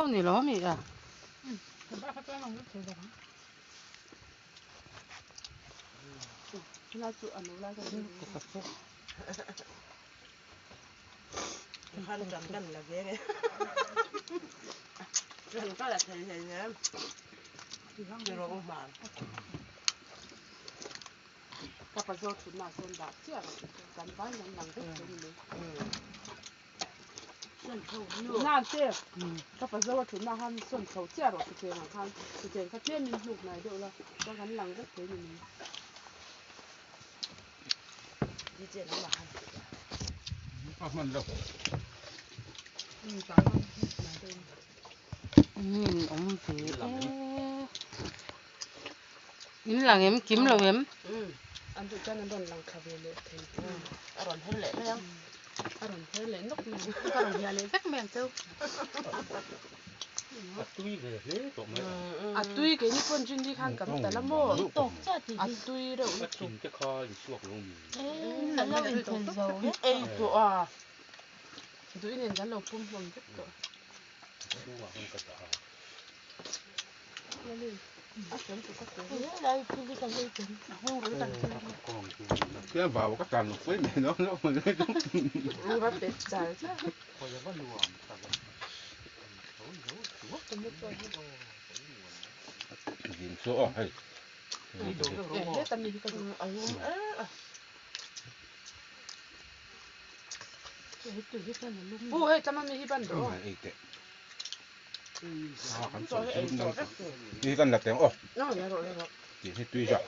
Ni lo mi a. Ka pa zo thutna sawn dah chiah rawh kan vai kan lang vek thei ni mai. Nan te ka pa zo a thutna khan sawn chho chiah rawh thutthleng ah khan thutthleng kha tlem in hnuk hnai deuh la chuan kan lang vek thei ni mai. Min awm ve e. In lang em kim lo em? An duh chuan an rawn lang thla ve leh thei a rawn her leh mai ang a rawn her leh nawk mai ang ka rawn hiah leh vek mai ang cheu a tui ve hle tawh mai a tui keini pawn chin hi khan kan tal a maw a tui reuh lutuk a thin te kha in chhuak lo mi an lo inthel zo vek ei tawh a duh nen kan lo pum hlawm vek tawh chhungah khan ka dah a. Ni kan la teng aw tih hi tui zah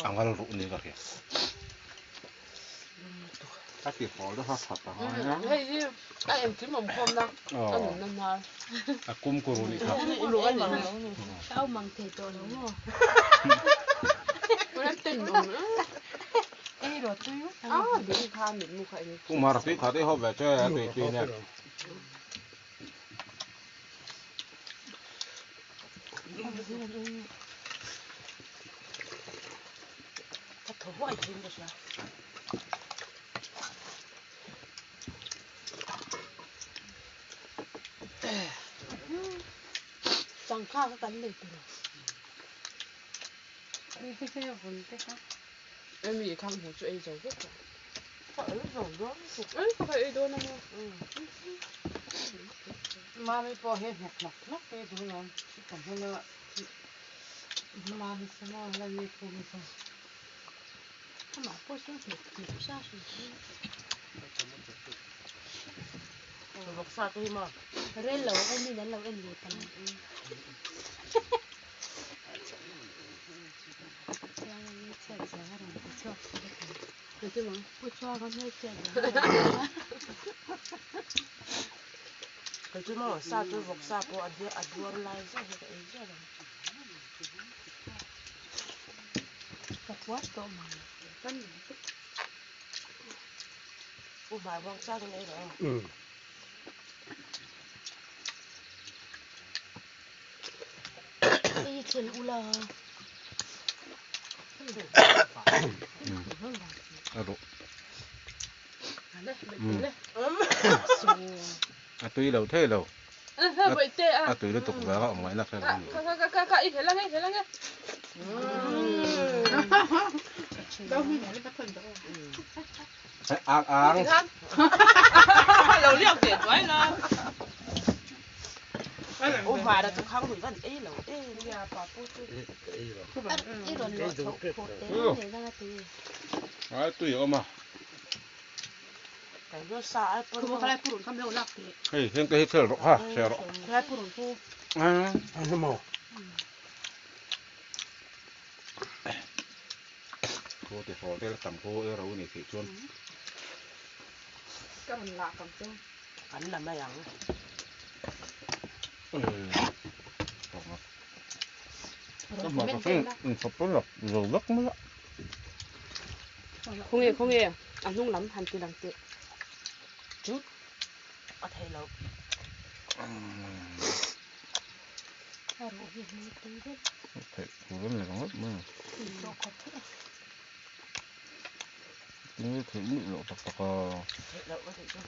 a ngal ruh ni ka hria a ti hawl deuh a that a ngai a hei hi a engkim awm khawm na a nun na hnar a kum ku ru ni kha au mang thei tawh lo maw ten awm ei rawh tui a ding kha mit mu kha eng kum har tui kha te ho ve che a tui tui nen Sangha kha kan nei tur Emi khang hmu chu ei zo vek a. Ka ei zo dawn lutuk. Ei ka ei dawn a maw. Mami pawh hi hnawk hnawk hnawk te duh lo ka hmun a mami sama la ni pu mi sa. Amah pawh chu hnawk hnawk sa hrim hrim. Vawksa te hi maw. Rel lo a min an lo en ve tam. Kei chu maw sa chu vawksa pawh a a duar lai zauh hi ka ei ziah lo. Ka puar tawh mai. U hmai vawng chak in ei rawh aw. Ei thel ula. A tui lo thei lo. A tui lutuk vang a awm ngaihna hre lo a ni. Ang ang. U hmara chu khang hui van ei lo e nia pa pu chu. I rawn lawh chhoh phawh te reng nen anga ti. Ai tui a awm a. Kai zo sa ai pawh. Khuma khalai purun kha meuh lak teh. Hei heng te hi chhel rawh kha chhel rawh. Khalai purun chu. Ai maw. Khaw ti hrawl te la tam khaw e ro ni theih chuan. Ka rawn lah kang chu. Kan la mai ang. Khawnge khawnge a hnung lam han ti lang teh chu a thei lo. A ruh hi hmui tui vek. Theih tur a ni ringawt mai. Tui tawh khawp theih a. Tinge theih miah loh tak tak a. Theih loh a theih chu.